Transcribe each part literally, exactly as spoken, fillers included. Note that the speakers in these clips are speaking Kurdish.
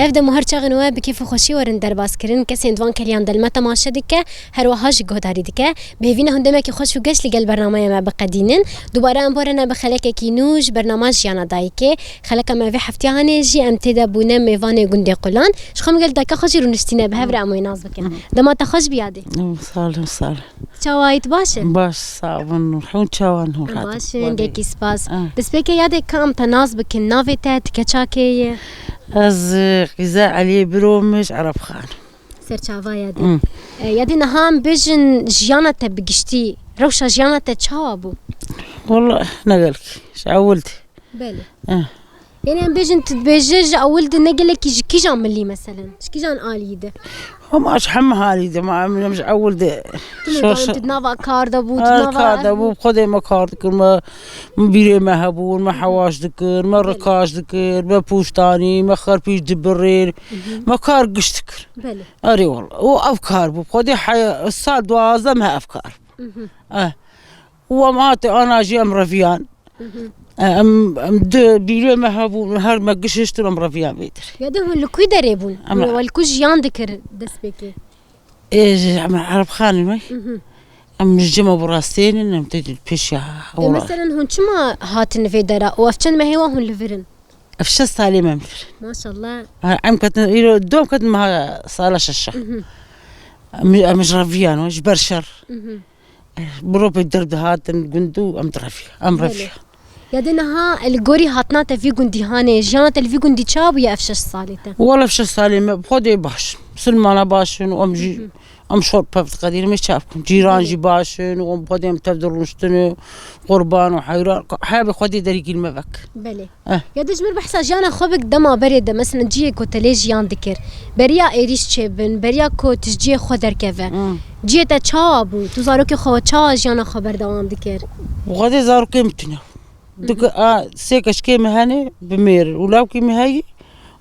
Ev dem û her çaxên we bi kêf û xweşî werin derbas kirin. Kesên di van keriyan de li me temaşe dike, her wiha jî guhdarî dike. Bi hêvî ne hûn demekî xweş û geş li gel bernameya me biqedînin. Dubare em borene bi xelekekî nû ji bernama Jiyana Dayikê. Xeleka me vê heftiya hanê jî em tê de bûne mêvanê gundê Qulan. Ji xwe min gel dayika xwe jî rûniştîne, bi hev re em wê nas bikin. Dema te xweş bî yadê. Sağ olun, sağ olun. Çawa yî, tu baş e? Baş, sağ olun. Hûn çawa in, hûn rahat in? Baş in, gelekî spas. Ah. Destpêkê yadê ka em te nas bikin, navê te, tu keça kê yî? Ez, e, Qîza Eliyê Biro, min ji Ereb Xan. Serçava yadê. Hmm. E, yadê niha em bêjin jiyana te bi giştî, rewşa jiyana te çawa bû? Walla ne gelkî, ji ewil de. Belê. Eh. Yani em bêjin, tu dibêje ji ewil de ne gelekî ji kîjan milî meselen? Ji kîjan aliyî de? Hema ji hemî halî de, ma em, em ji ewil de. Tu şaş-, tu di nava kar de bû, tu di nava kar de bû, xwedê me kar dikir, me, me bîrê me hebûn, me hewaş dikir, me rikaş dikir, me pûştanî, me xerpîç dibirîn, me kar giş dikir. Belê. Erê wala. Û ev kar bû. Xwedê he-, sal duwazdeh me ev kar bû. Eh. Û em hatê ana jî em reviyan. Em, em di bîrê me hebûn, her me gişiştin em reviyan vê derê. Ya de hûn li ku derê bûn? Em we li ku jiyan dikir destpêkê? Ê, ji, em Erebxanê me. Em ji cem û rastênin, em tê pêşiya. E, hewra. Meselen hûn çima hatin vê dera û ev çend mehê wa hûn li vir in? Ev şeş salê me em li vir in. Maşallah. Ha, em ketin, îro dom ketin meha sala şeşa. Em, em ji reviyan, ji ber şer. Mirovê derdihatin gund û em direviya, em reviya. Ya de niha li gorî hatina te vî gundî hanê, jiyana te li vî gundî çawa bûye ev şeş salê te? Wala ev şeş salê me bi Xwedê baş in. Misilmana baş in û em jî, em şor pev diqedînin, em ê çav bikin. Cîran jî baş in û em bi Xwedê em tev dirûniştin û qurban û heyran. Hebê Xwedê derî gîl me vek. Belê. Eh. Ya de ji mir behsa jiyana xwe bik dema berê de, mesela cihê ku te lê jiyan dikir. Beriya êrîş çêbin, beriya ku tu ji cihê xwe derkeve. Hmm. Cihê te çawa bû? Tu zarokê xwe çawa jiyana xwe berdewam dikir? Xwedê zarokê min tune. Dike, a, sê keçikê min hene, bi mêr û lawkî min heyî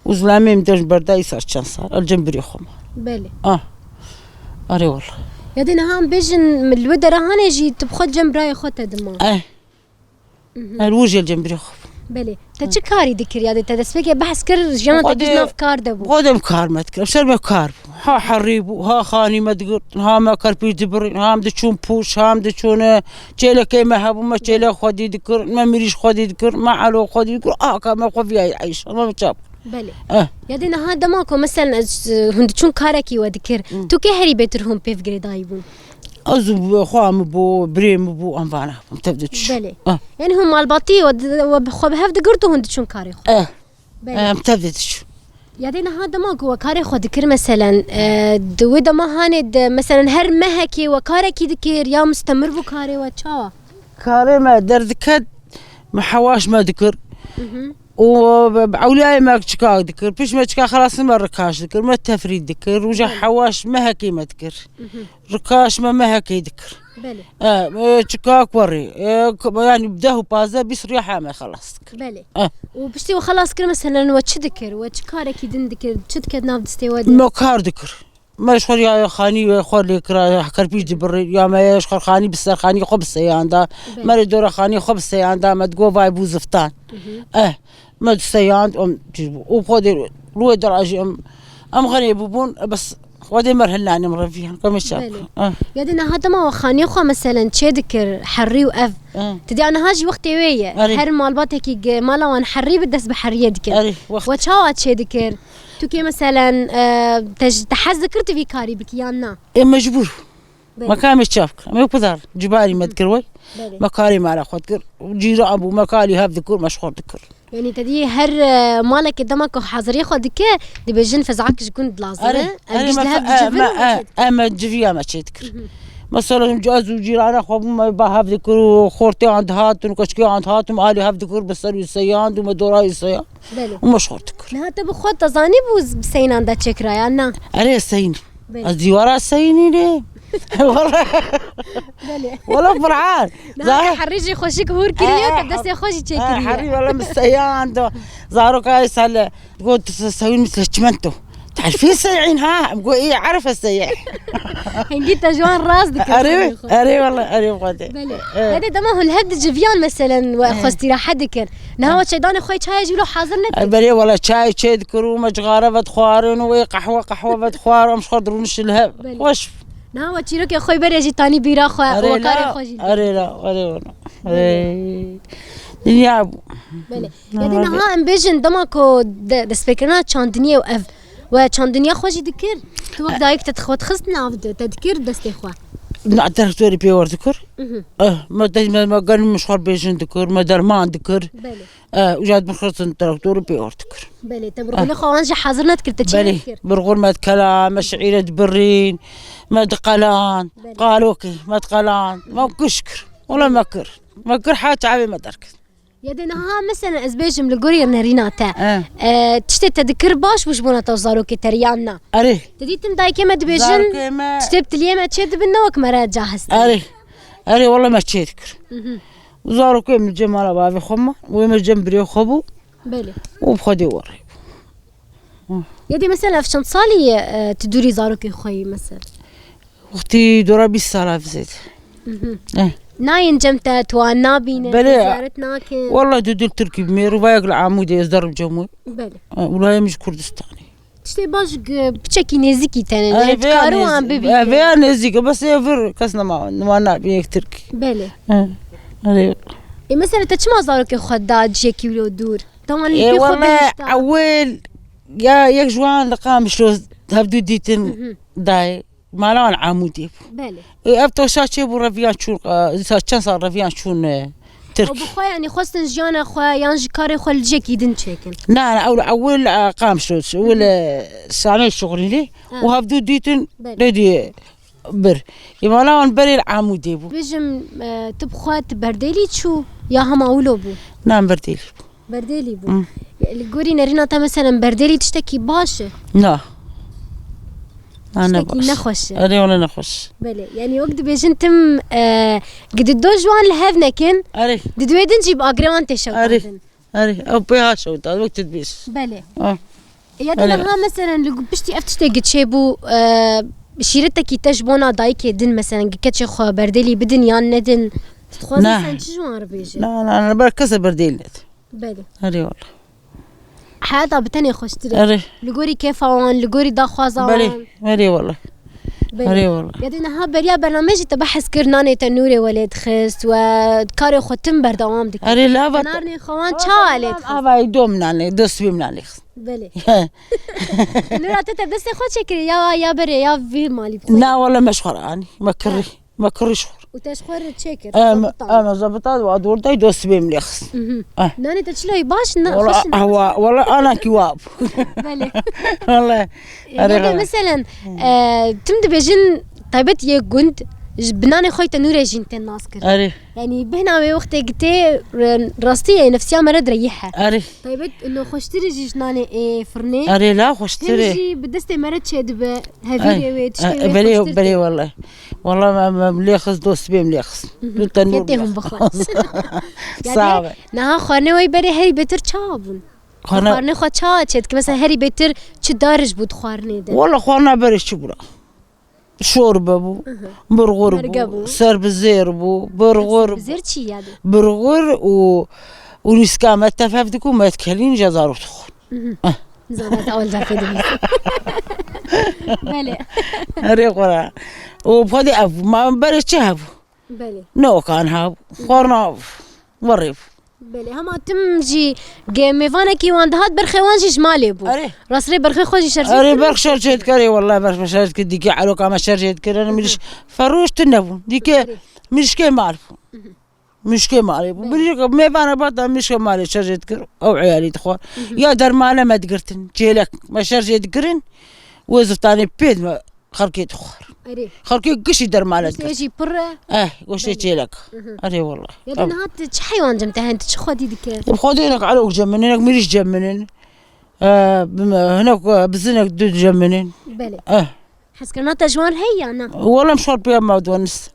û zilamê min de ji berda îsar çend sal, el cem birê xwe ma. Belê. Ah. Erê wala. Ya de niha em bêjin, li wê dera hanê jî tu bi xwe cem birayê xwe te dima. Eh. Her wir jî cem birê xwe. Belê. Te çi karî dikir ya de te destpêkê behs kir, jiyana te giş nav kar de bû? Xwedê em kar me dikir. Em ser me kar bû. Ha herî bû, ha xanî me digirtin, ha me kerpîç dibirîn, ha em diçûn pûş, ha em diçûn, e, çêlekê me hebû, me çêlek xwedî dikir, me mirîş xwedî dikir, me elo xwedî dikir, a ka me xwe viyayî eyşan, me çap. Belê. Eh. Ya de niha dema ku meselen ez, e, hûn diçûn karekî we dikir, tu kê herî bêtir hûn pêv girêdayî bûn? Ez û xwe min bû, birê min bû, em vana, em tev de diçûn. Belê. Ah. Yani hûn malbatî we di-, we bi xwe bi hev digirt û hûn diçûn karê xwe? Eh. Belê. Em tev de diçûn. Ya de niha dema ku we karê xwe dikir, meselen, e, di wê dema hanê de, meselen, her mehekê we karekî dikir ya mustemir bû karê we, çawa? Karê me derdiket, me hewaş me dikir. Û bi, bi ewliyayê me çika dikir. Pişt me çika xelas me rikaş dikir. Me tefrî dikir. Rûja hewaş mehekê me dikir. Rikaş me mehekê dikir. Belê. E, e, çika kuerî. E, k-, yani deh û pazdeh bîst riya heme xelas dikir. Belê. E. Û piştî we xelas kir, meselen we çi dikir? We çi karekî din dikir? Çi diket nav distê we de? Me kar dikir. Me ji xwe ya xanî xwe lê kira, ya kerpîç dibirî, ya me ya ji xwe xanî bi ser xanî xwe bi seyan da. Belê. Me rê dora xanî xwe bi seyan da, me digo vay bû ziftan. Eh, me di seyand, em çi bû. Û xwe dê, rûyê dora jî em, em xenê bûbûn, bes xwe dê me hilnanê em reviyan, ka me çap. Belê. Eh. Ya de niha dema we xanê xwe meselen çê dikir, herî û ev. Eh. Tu diya niha jî wextê wê ye. Erê. Her malbatekî ge-, mala wan herî bi dest bi heriyê dikir. Erê, wext. We çawa çê dikir? Tu kê meselen, e, te ji, te hez dikir tu vî karî bikî yan na? Ê mecbûr. Belê. Me ka em ê çav kir. Em ê ku dar cibarî me dikir wey. Belê. Me karê mala xwe dikir. Cîran bû, me karî hev dikir, me ji xwe dikir. Yani te dî her, e, malekê dema ku haziriyê xwe dike, dibêjin fezak ji gund lazim e. Erê, em erê, giş me li hev fe-, e, dicivin me, û me e, çê dikin. E, me civiya me çê dikir. Mesela him caz û cîrana xwe bû, me ba hev dikir û xortê an dihatin û keçikê an dihatin, alî hev dikir, bi ser wî seyand û me dora wî seyand. Belê. Û me ji xwe dikir. Niha te bi xwe te zanî bû z-, bi seynan de çêkira ya na? Erê seyîn. Belê. Ez dîwara seyînî ne. Wala. Belê. Wala Qur'an. Niha Zara- te herî jî xweşik hûr kiriye, eh, te destê xwe jî eh, çêkiriye. Herî wala min seyan do. Zaroka ay sale. Got se-, seyîn mi se çimento. Te Elfî seyîn ha, em got, "Î, erefe seyî." Hingî te ji wan rast dikir Erê, xwedê xwe. Erê wele, erê xwedê. Belê. Evet. Hede dema hûn li hev diciviyan, meselen, we Evet. xwe îstîrahet dikir. Niha we çêdanê xwe çayê jî wilo hazir nekir. Ay, belê wele, çay çê dikir û me cixare vedixwarin û wê qehwe, qehwe vedixwar, em ji xwe dirûnişin li hev. Belê. Xweş. Niha we çîrokê xwe berê jî tanî bîra xwe Erê û karê la, xwe jî. Erê la, erê wele. Belê. Ey. Dinya bû. Belê. Yadî niha em bêjin dema ku de-, destpêkirina çandiniyê û ev we çandiniya xwe jî dikir. Tu wek dayik te xwe dixist nav de, te dikir destê xwe. Na, direktorî pê wer dikir. Mhm. Eh, me de-, me, me genim min ji xwe bêjin dikir, me derman dikir. Belê. Eh, û jad min xistin direktorî pê wer dikir. Belê, te birxulê xwe wan jî hazir nedikir, te çi Belê, dikir? Birxul me dikela, me şiîre dibirîn, me diqelan, Belê. Qalokê, me diqelan, me kuş kir. Wala me kir. Me kir ha çavê me derkir. Ya de niha mesela ez bêjim li gorî nerîna te. Eh. E, tiştê te dikir baş bû ji bona te zarokê te yan na? Erê. Te dîtim dayikê me dibêjin, Zarokê me tiştê bi tiliyê me çê dibin ne wek me re cahist. Erê. Erê wele me çê dikir. Mhm. Zarokê min cê mala bavê xwe ma. Wê me cem birê xwe bû. Belê. Û bi xwe dê were. Ya de mesela ev çend salî ye, e, tu dûrî zarokê xwe yî mesela? Wextî dora bîst sala bi zêde. Mhm. Eh. Nayên cem te, tu wan nabînin, Belê. Ziyaret nakin. Walla tu dil Tirkî bi mêr, vayek li Amûdê ez derim cem wê. Belê. Eh, wila em ji Kurdistanê. Tiştê baş g-, piçekî nêzîkî tenê, Ay, ne, vêya dikare wan nêzî-, bibî. Eh, vêya nêzîk e, bes ê vir kes nema, wan nabî yek Tirkî. Belê. Eh, erê. E, mesela te çima zarokê xwe da ciyekî wilo dûr? Te wan Ê, pê xwe wele bihişta? Ewil ya yek ji wan li Qamişlo hevdû dîtin Mhm. dayê. Mala wan Amûdê bû. Belê. Ê, ev toşa çê bû reviyan çûn, e, sa-, çend sal reviyan çûn, e, Tirk. Ew bi xwe, yanî xwestin jiyana xwe yan jî karê xwe li ciyekî din çêkin? Na, na, ew li ewil, e, Qamişlo, ewil, e, sanê şixulînê Ha. û hevdû dîtin Belê. lê dî bir. Ê, mala wan berê li Amûdê bû. Bêjim, e, tu bi xwe tu Berdêlî çû ya hema wilo bû? Na, em Berdêlî bû. Berdêlî bû. Hmm. Li gorî nerîna te, meselen, Berdêlî tiştekî baş e? Na. Na, ne Tiştekî baş. nexweş e. Erê, wele nexweş. Belê. Yanî wek dibêjin tim, e, gi di do ji wan li hev nekin, Erê. di duê din jî bi agirê wan tê Erê. şewitandin. Erê. Ew pê ha şewitand, wek tu dibêj. Belê. Ah. Ya de Erê. niha, meselen, li gu-, piştî ev tiştê gi çêbû, e, şîretekî te ji bona dayikê din, meselen, gi keçê xwe Berdêlî bidin yan nedin, tu dixwazî Ne. sen çi ji wan re bêjî? Na, na, na, ber kese Berdêlî nedin. Belê. Erê wele. Heyata bi tenê xweştir e. Erê. Li gorî kêfa wan, li gorî daxwaza Belê, wan. erê wele. Belê. Erê wele. Ya de niha beriya bernameyê jî te behs kir, nanê te nûrê welê dixist we karê xwe tim berdewam dikir. Erê, lava te- Te narnê xwe wan Ava ça te lê dixist? Avayî dom nanê, dostbîm nanê xist. Belê. Nûra te te destê xwe çêkirî ya, ya berê ya vî malî bixwe? Na, wele me ji xwe re anî. Me kirî. Me kirî ji xwe re. Û te ji xwe re çêkir, Em, zabit anî. em, zabit anî, wa dor dayî dostbîm lê xist. Mhm. Eh. Nanê te çilo yî baş ne, Wala, xweş ne? ah, wa, wala anakî wa bû. Belê. Wala. Ya Erê de xala. meselen, e, tim dibêjin taybet yê gund, ji bi nanê xwe te nûrê jîn tên nas kir. Erê. Yanî bihna wê wextê gitê, e, rastî ye, nefsiya me re direyî he. Erê. Taybet ino xweştir e jî ji nanê ê firnê. Erê la xweştir Hem e. jî bi destê me re çêdibe, hevîrê Ay. wê, tiştê E, wê belê, xweştir belê tê. wala. Wala me, me lê xist, dostbîm lê xist. Mhm. Lütfen Yê tê nûr hûn bixwe. Sağ ol. Niha xwarinê wê berê herî bêtir ça bûn? Xwarina- Xwarinê xwe ça çêdike? Mesela herî bêtir çi darij bû di xwarinê de? Wala xwarina berê çi bûra? Şorbe bû, Mhm. birxur Merge bû, bû. serbizêr bû, birxur Serbizêr çi ya de? Birxur û, û nîska me tefef dikû, me dikelîn, ja zarok dixwin. Mhm. Eh. Nizam ez awel cafê dibîsim. Belê. Erê xwe re. Û xwedê ev, ma berê çi hebû? Belê. Nokan hebû, xwarina hebû, werê bû. Belê, hema tim jî ge mêvanekî wan dihat, berxê wan jî ji malê bû. Erê. Rastî berxê xwe jî şerjê Erê, dikir? berx şerjê dikir, ê, wela berx şerjê dikir, dîkê eroka me şerjê dikir, em Aha. êrîş ferûş tune bûn. Dîkê Erê. mirîşkê mal bû. Mhm. Mirîşkê malê bû. Belê. Mirîşkê mêvana bata mirîşkê malê şerjê dikir, ew eyalî dixwar. Mhm. Ya dermane me digirtin, çêlek me şerjê dikirin, wê ziftanê pêd me xelkê dixwar. Erê. Xelkê gişî dermane Goştê dikir. jî pir e. Eh, goştê Belê. çêlek. Mhm. Erê wela. Ya de Tamam. niha tu çi heywan cem te hene, tu çi xwedî dike? Xwedê hinek erok cem min in, hinek mirîş cem min in. Eh, bim-, hinek, eh, bizinek du cem min in. Belê. Eh. Hezkirina te ji wan heye ya na? Wela em şar pêya me donis.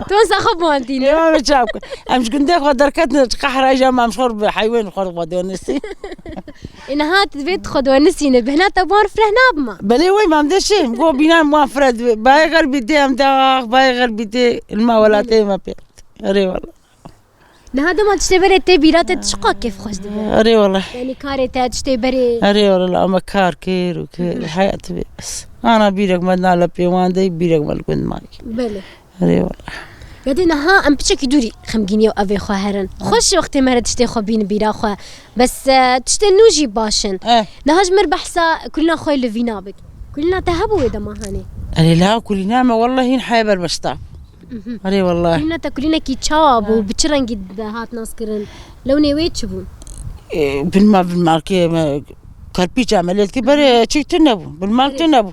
Tu wisa xwe biwan tîne. Ê, me çav kir. Em ji gundê xwe derketin, qehra jî em, em ji xwe bi heywên xwe xwe donisî. Ê, niha tu divê tu xwe donisîne, bihna te bi wan fireh nabima. Belê wey, mam dê çi? Go bînan wan fireh dibe. Bayê xerbî tê em de ax, bayê xerbî tê, ilma welatê me pê. Erê wala. Niha dema tiştê berê tê bîra te, tu çiqa kêf xweş dibe? Erê wala. Yanî karê te, tiştê berê. Erê wala, ama kar kir û kir, heyat be. Bes. Ana bîrek me na lepê wan de, bîrek me li gund mayî. Belê. Erê wala. Ya dê niha em piçekî dûrî xemgînî û evê xwe herin. Xweş wextê me re tiştê xwe bîn bîra xwe. Bes, e, tiştê nû jî baş in. Eh. Niha ji mir behsa kulîna xwe li vîna bik. Kulîna te hebû wê dema hanê? Erê la kulîna me wallahî heye berbeşta. Mhm. Erê wallahî. Kulîna te kulînekî çawa bû? Eh. Bi çi rengî de hat naskirin? Lewnê wê çi bû? E, bilma, bilma ke me Kerpîç emeliyat kir, berê çîk tune bû, bilmal tune bû.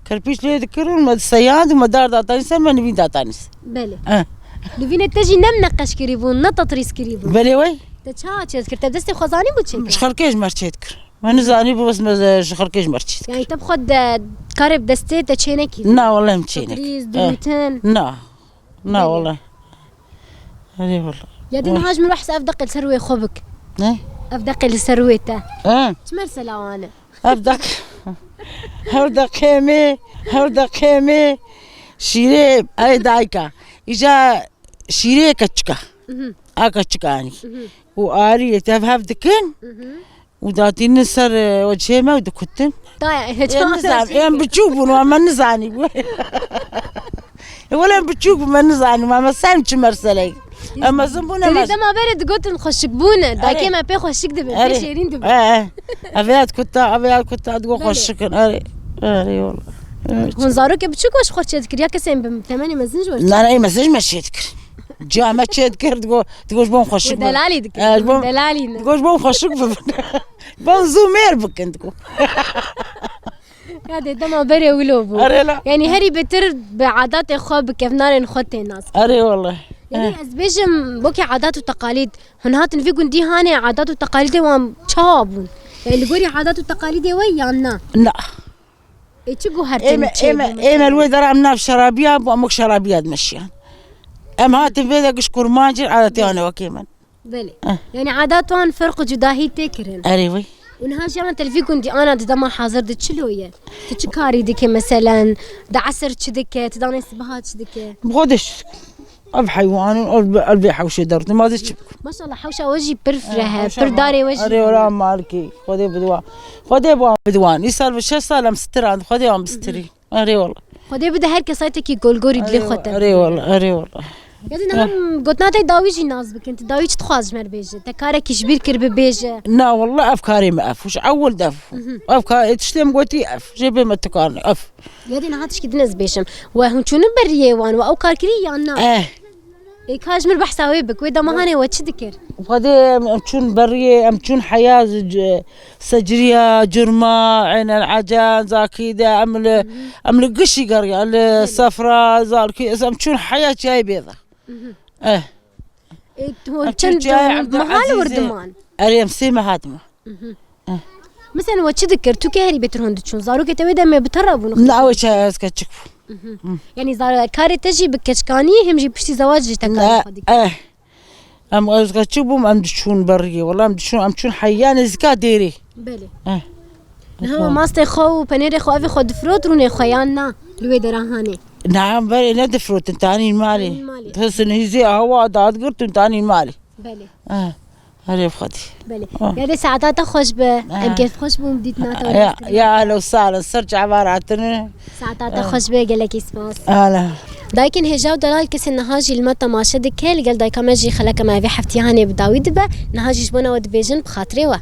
Kerpîç lê dikirin, me seyand û me dar datanî ser, me nivîn datanî ser. Belê. Eh. Nivînê te jî ne neqeş kirî bû, ne tatrîz kirî bû. Belê wey. Te çawa çêdikir? Te destê xwe zanî bû çêkir? Ji xelkê ji me çêdikir. Me nizanî bû, bes me ji xelkê ji me çêdikir. Yani te bi xwe de karê bi destê te çê nekî? Na, wallahî em çê nekir. Tatrîz, eh, dirûtin? Na. Na wala. Erê wala. Ya dî niha ji min behs ev deqê li ser wê xwe bik. Ne? Ev deqê li ser wê te. Ha. Çi mersela wan e? Ev deq-, ev deqê me, ev deqê me. Şîrê, ay dayka. Îca şîrê keçika. Mhm. A keçika anî. Mhm. Û arî tev hev dikin. Mhm. Û datînin ser, e, o çê me û dikutin. Daya, em nizan-, em biçûk bûn, me nizanî bû. E, wele em biçûk bûn, me nizanî, me, me sen çi merselek. Em mezin bûn, em Tenê mez- dema berê digotin xweşik bûne. Erê. Dayikê me pê xweşik dibe, pê şêrîn dibe. E, e. Eve ya dikuta, eve ya dikuta, digo xweşik in. Erê. Erê, wala. Hûn zarokê biçûk weş xwe çê dikir, ya kesên bi temenê mezin ji we çê? Na, na, ê mezin ji me çê dikir. Ciya me çê dikir, digo, digo ji bo xweşik bibin. Delalî dikir. E, ji bo, delalî ne. Digo ji bo xweşik bibin. Bo zû mêr bikin, digo. Ya dê dema berê wilo bû. Erê la. Yani herî bêtir bi adatê xwe, bi kevnarên xwe tê nas. Erê wala. Yani ez bêjim, wekî adat û teqalîd, hûn hatin vî gundî hanê, adat û teqalîdê wan çawa bûn? Yani li gorî adat û teqalîdê we yan na? Na. Ê çi guhertin? Ême, ême, ême li wê dera em nav şerabiya bû, em wek şerabiya dimeşiyan. Em hatin vê de giş kurmancî, adetê wan wekê min. Belê. Eh. Yani adat wan ferq û cudahî tê kirin. Erê wê. Û niha jî em te li vî gundî ana di dema hazir di çilo ye? Tu çi karî dike meselen? Di esir çi dike? Tu danê sibiha çi dike? Bi xwe de çi dikim? Ev heywanin, ev, ev vê hewşê derdim, ma de çi bikim? Maşallah, hewşa we jî pir fireh e, pir darê we jî. Erê wala malikî, Xwedê bidwa. Xwedê bi wan bidwan. Îsal bi şeş sal em stiran, Xwedê wan bistirî. Erê wala. Xwedê bide her kesaytekî golgorî dilê xwe te. Erê wala, erê wala. Ya dî niha gotina te dawî jî nas bikin. Tu dawî çi dixwaz ji me re bêje? Te karekî ji bîr kir bibêje? Na wala ev karê me ev. Ji ewil de ev. Ev karê tiştê min gotî ev. Jê bê me tu karine ev. Ya dî niha tişkî din ez bêjim. We hûn çûnin beriyê wan, we ew kar kirî yan na? Eh. Ê, ka ji min behsa wê bik, wê dema hanê we çi dikir? Xwedê em, em çûn beriyê, em çûn heya, c-, Seciriya, Curma, Eynel Ecan, Zakî de, em li, em li gişî geriya, li Sefra, Zarkî, em çûn heya çiyayê bêda. Eh. Ê, tu çend mehal wir diman? Erê, em sê meh hatime. Misal we çi dikir? Tu kê herî bêtir hûn diçûn? Zarokê te wê demê bi te re bûn? Na, ew çi ez keçik bûm. Yani zar-, karê te jî bi keçkanî hem jî piştî zewac jî te karê xwe dikir. Eh. Em ez keçik bûm, em diçûn beriyê. Wela em diçûn, em çûn heya nêzîka dêrê. Belê. Eh. Niha mastê xwe û penêrê xwe evê xwe difirot rûnê xwe yan na? Li wê dera hanê. Na, em berê nedifirotin, tanîn malê. Tanîn malê. Hisin hîzê hewa dadgirtin, tanîn malê. Belê. Eh, herê Xwedî. Belê. Ah. Ya dê saeta te xweş be. Ah. Em kêfxweş bûn dîtina te. Ya, ya ehlen û sehlen, ser çava hatine. Saeta te xweş be, gelekî spas. Hala. Dayikên hêja û delal kesên niha jî li me temaşe dike, li gel dayika me jî xeleka me vê heftiya hanê bi dawî dibe. Niha jî ji bona we dibêjin bi xatirê we.